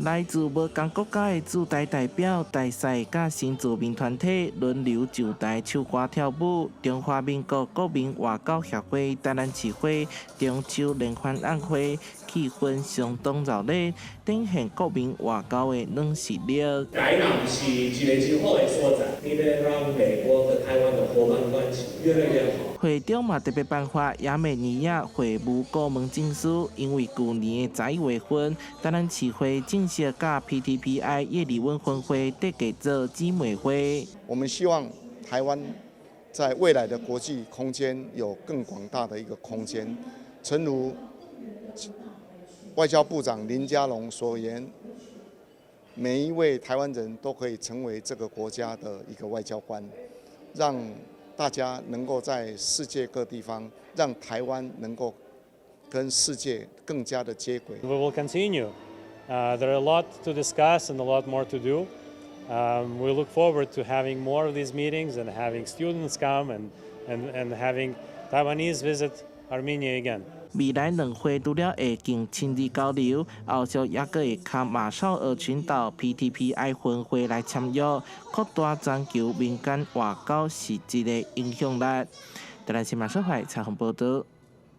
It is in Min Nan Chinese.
來自無仝國家的駐台代表、大使佮新住民團體輪流上台唱歌跳舞。中華民國國民外交協會台南市會中秋聯歡晚會氣氛相當熱烈，展現國民外交的軟實力。台南是一个真好的所在，你欲讓美國和台灣的夥伴關係越來越好。會長嘛特別頒發亞美尼亞會務顧問證書，因為舊年的11月份，台南市會正式佮 PTPI 葉理溫分會締結做姊妹會。我們希望台灣在未來的國際空間有更廣大的一個空間，誠如外交部長林佳龍所言，每一位台灣人都可以成為這個國家的一個外交官，讓大家能夠在世界各地方，讓台灣能夠跟世界更加的接軌。 We will continue. There are a lot to discuss and a lot more to do. We look forward to having more of these meetings and having students come and having Taiwanese visit Armenia again. 未來兩會除了會更親密交流，後續也閣會佮馬紹爾群島 PTPI 分會來簽約，擴大全球民間外交實質的影響力。台南新聞小懷採訪報導。